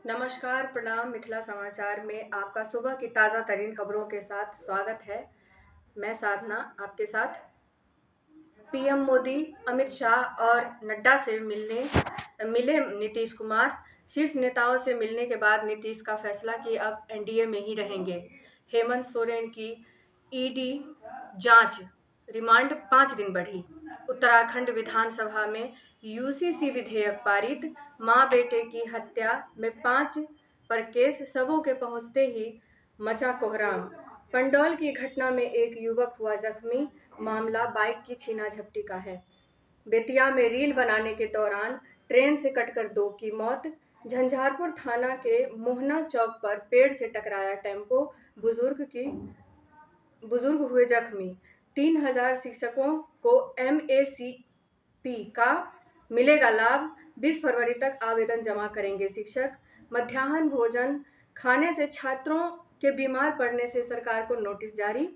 नमस्कार, प्रणाम। मिथिला समाचार में आपका सुबह की ताज़ा तरीन खबरों के साथ स्वागत है। मैं साधना आपके साथ। पीएम मोदी, अमित शाह और नड्डा से मिले नीतीश कुमार। शीर्ष नेताओं से मिलने के बाद नीतीश का फैसला कि अब एनडीए में ही रहेंगे। हेमंत सोरेन की ईडी जांच रिमांड 5 दिन बढ़ी। उत्तराखंड विधानसभा में यूसीसी विधेयक पारित। मां बेटे की हत्या में 5 पर केस, सबों के पहुंचते ही मचा कोहराम। पंडौल की घटना में एक युवक हुआ जख्मी, मामला बाइक की छीना झपटी का है। बेतिया में रील बनाने के दौरान ट्रेन से कटकर 2 की मौत। झंझारपुर थाना के मोहना चौक पर पेड़ से टकराया टेम्पो, बुजुर्ग हुए जख्मी। 3000 शिक्षकों को MACP का मिलेगा लाभ, 20 फरवरी तक आवेदन जमा करेंगे शिक्षक। मध्याह्न भोजन खाने से छात्रों के बीमार पड़ने से सरकार को नोटिस जारी।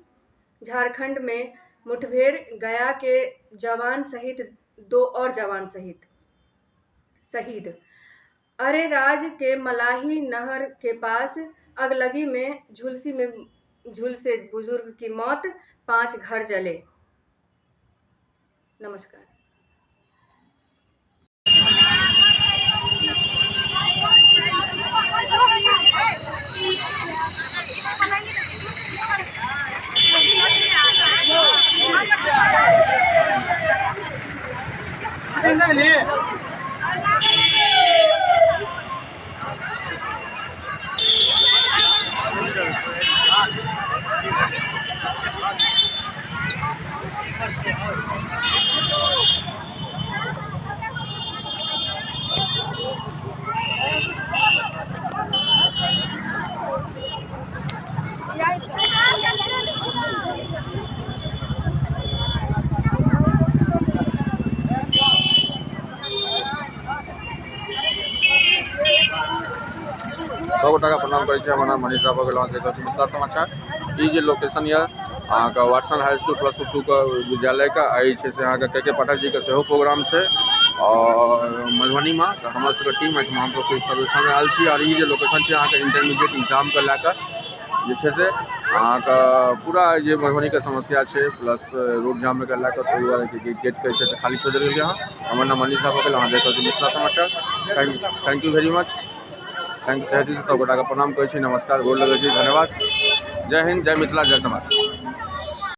झारखंड में मुठभेड़, गया के जवान सहित 2 और जवान सहित शहीद। अरेराज के मलाही नहर के पास अगलगी में झुलसे बुजुर्ग की मौत, 5 घर जले। नमस्कार। सब गोटाके प्रणाम करै छी। हमर नाम मनीष झा भऽ गेल। अहाँ देख रहल छी मिथिला समाचार। ई जे लोकेशन यऽ अहाँके वाटसन हाई स्कूल +2 के विद्यालयके आइ छै से अहाँके के पाठक जीके सेहो प्रोग्राम छै और मधुबनीमे। तऽ हमर सबके टीम एहिठमा हमसब सर्वेक्षणमे आयल छी और ई जे लोकेशन छै अहाँके इंटरमीडिएट एग्जामके लए कऽ जे छै से अहाँके पूरा जे मधुबनीके समस्या छै प्लस रोड जामके लए कऽ, ताहि दुआरे गेटके जे छै से खाली छोड़ि देल गेलै हँ। हमर नाम मनीष झा भऽ गेल। अहाँ देख रहल छी मिथिला समाचार। Thank you very much. Thank you. सब गोटाके प्रणाम करै छी, नमस्कार, गोर लगै छी, धन्यवाद। जय हिन्द, जय मिथिला, जय समाज।